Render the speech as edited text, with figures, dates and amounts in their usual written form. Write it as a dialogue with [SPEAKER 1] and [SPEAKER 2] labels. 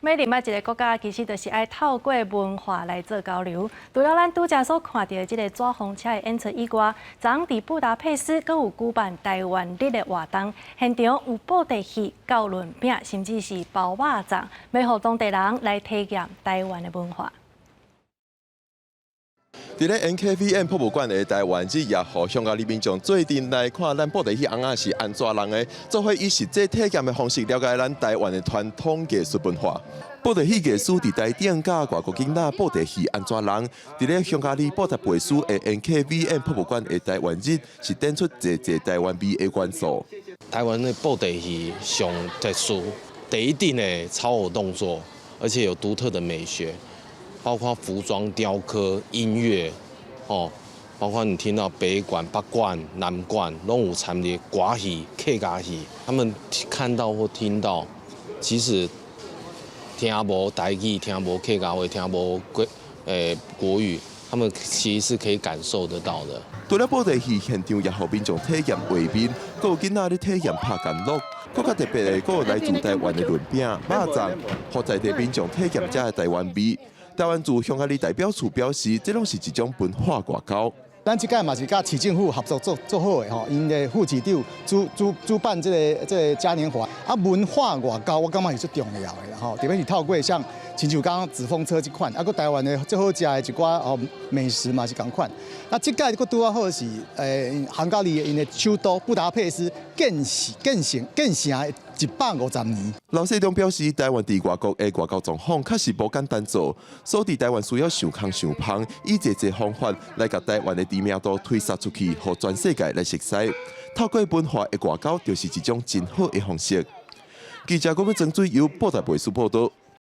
[SPEAKER 1] 每入一个國家，其實就是愛透過文化來做交流。除了咱拄才所看著的這個紙風車的演出以外，昨昏佇布達佩斯閣有舉辦台灣日的活動，現場有布袋戲、鉸輪餅，甚至是包肉粽，欲予當地人來體驗台灣的文化。
[SPEAKER 2] 佇咧 NKVM 博物館的台灣日，也予匈牙利民眾做陣來看咱布袋戲尪仔是按怎人的，做伙以實際體驗的方式了解咱台灣的傳統藝術文化。布袋戲藝師佇台頂教外國囡仔布袋戲按怎人，佇咧匈牙利布達佩斯的 NKVM 博物館的台灣日，是展出濟濟台灣味的元素。
[SPEAKER 3] 台灣的布袋戲上特殊，第一定的操偶動作，而且有獨特的美學。包括服裝、雕刻、音樂，哦，包括你聽到北管、北管、南管，攏有參與歌戲、客家戲，他們看到或聽到，其實聽無台語、聽無客家話、聽無國語，他們其實是可以感受得到的。
[SPEAKER 2] 除了布袋戲現場，也予民眾體驗畫面，閣有囡仔咧體驗拍干樂。閣較特別的，閣有來自台灣的輪餅、肉粽，予在地民眾體驗這个台灣味。台灣駐匈牙利代表處表示，這攏是一種文化外交。
[SPEAKER 4] 咱這屆嘛是佮市政府合作做做好的吼，𪜶的副市長主辦這個嘉年華啊，文化外交我感覺是最重要的啦吼，特別是透過像親像剛剛紙風車這款，啊，閣台灣的最好食的一寡哦美食嘛是仝款。啊，這屆閣拄仔好是匈牙利𪜶的首都布達佩斯建成150年。
[SPEAKER 2] 劉世中表示，台灣佇外國的外交狀況確實無簡單做，所以台灣需要想空想芳，以濟濟方法來共台灣的知名度推捒出去，予全世界來熟悉。透過文化的外交，就是一種真好的方式。記者郭文曾水由布達佩斯報道。